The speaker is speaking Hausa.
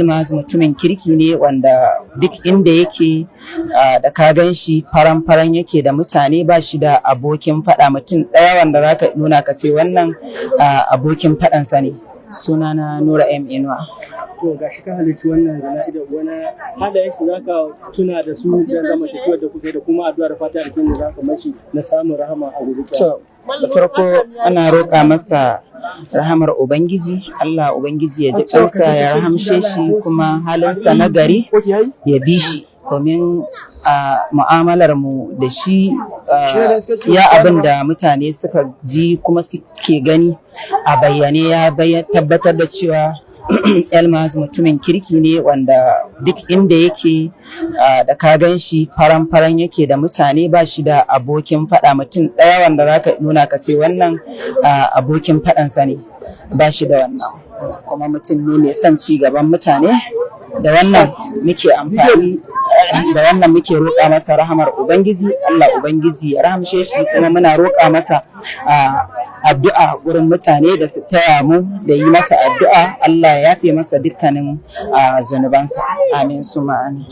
Elmaz mutumin kirki ne wanda duk inda yake, da ka gan shi faran-faran yake da mutane. Ba shi da abokin faɗa mutum ɗaya wanda za ka nuna ka ce wannan abokin faɗansa ne. Sunana Nura M Inuwa. To, ga shi ka halarci wannan jana'iza, wani halayen shi zaka tuna da su da zamantakewar da kuke da kuma addu'ar fata alheri da zaka mashi na samun rahama a gobe? To, da farko ana roƙa masa rahamar Ubangiji, Allah Ubangiji ya ji kansa, ya rahamshe shi, kuma halinsa na gari ya bi shi, domin a mu'amalar mu da shi, ya abin da mutane suka ji kuma suke gani a bayyane ya tabbatar da cewa Elmaz mutumin kirki ne wanda duk inda yake, da ka gan shi faran-faran yake da mutane. Ba shi da abokin faɗa mutum ɗaya wanda za ka nuna ka ce wannan abokin faɗansa ne, ba shi da wannan. Kuma mutum ne mai son ci gaban mutane. Da wannan muke amfani, da wannan muke roƙa masa rahamar Ubangiji, Allah Ubangiji ya rahamshe shi. Kuma muna roƙa masa addu'a wurin mutane da su taya mu da yi masa addu'a, Allah ya yafe masa dukkanin zunubansa. Amin suma amin.